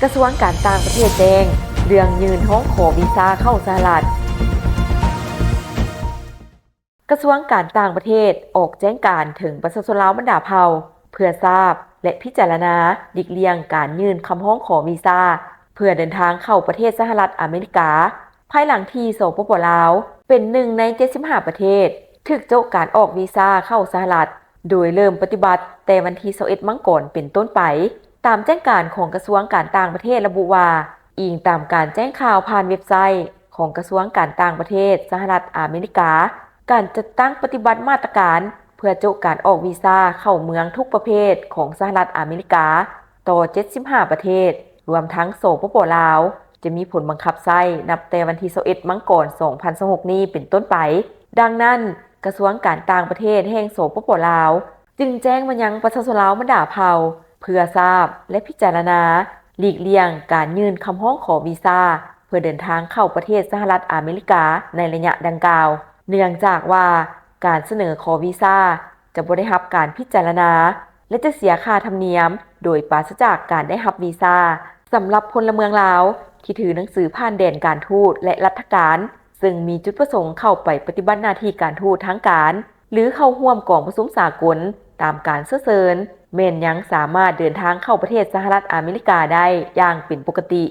ກະຊວງການຕ່າງປະເທດແຈ້ງເລື່ອງຍື່ນຮ້ອງຂໍວີຊາເຂົ້າສະຫະລັດ. ກະຊວງການຕ່າງປະເທດອອກແຈ້ງການເຖິງປະຊາຊົນລາວບັນດາເຜົ່າ ເພື່ອຊາບ ແລະ ພິຈາລະນາຫຼີກລ່ຽງການຍື່ນຄຳຮ້ອງຂໍວີຊາ ເພື່ອເດີນທາງເຂົ້າປະເທດສະຫະລັດອາເມລິກາ ພາຍຫຼັງທີ່ ສປປ ລາວ ເປັນໜຶ່ງໃນເຈັດສິບຫ້າປະເທດ ຖືກໂຈະການອອກວີຊາເຂົ້າສະຫະລັດ ໂດຍເລີ່ມປະຕິບັດແຕ່ວັນທີຊາວເອັດມັງກອນເປັນຕົ້ນໄປ. ຕາມແຈ້ງການຂອງກະຊວງການຕ່າງປະເທດລະບຸວ່າ, ອີງຕາມການແຈ້ງຂ່າວຜ່ານເວັບໄຊຂອງກະຊວງການຕ່າງປະເທດສະຫະລັດອາເມລິກາ, ການຈັດຕັ້ງປະຕິບັດມາດຕະການເພື່ອໂຈະການອອກວີຊາເຂົ້າເມືອງທຸກປະເພດຂອງສະຫະລັດອາເມລິກາ ຕໍ່ເຈັດສິບຫ້າປະເທດ ລວມທັງ ສປປ ລາວ ຈະມີຜົນບັງຄັບໃຊ້ນັບແຕ່ວັນທີຊາວເອັດມັງກອນສອງພັນຊາວຫົກນີ້ເປັນຕົ້ນໄປ. ດັ່ງນັ້ນ, ກະຊວງການຕ່າງປະເທດແຫ່ງ ສປປ ລາວ ຈຶ່ງແຈ້ງມາຍັງປະຊາຊົນລາວບັນດາເຜົ່າ ເພື່ອຊາບ ແລະ ພິຈາລະນາຫຼີກລ່ຽງການຍື່ນຄຳຮ້ອງຂໍວີຊາ ເພື່ອເດີນທາງເຂົ້າປະເທດສະຫະລັດອາເມລິກາໃນໄລຍະດັ່ງກ່າວ, ເນື່ອງຈາກວ່າການສະເໜີຂໍວີຊາຈະບໍ່ໄດ້ຮັບການພິຈາລະນາ ແລະ ຈະເສຍຄ່າທຳນຽມໂດຍປາສະຈາກການໄດ້ຮັບວີຊາ. ສຳລັບພົນລະເມືອງລາວທີ່ຖືໜັງສືຜ່ານແດນການທູດ ແລະ ລັດຖະການ ເຊິ່ງມີຈຸດປະສົງເຂົ້າໄປປະຕິບັດໜ້າທີ່ການທູດທາງການ ຫຼື ເຂົ້າຮ່ວມກອງປະຊຸມສາກົນຕາມການເຊື້ອເຊີນ ແມ່ນຍັງສາມາດເດີນທາງເຂົ້າປະເທດສະຫະລັດອາເມລິກາໄດ້ຢ່າງເປັນປົກກະຕິ.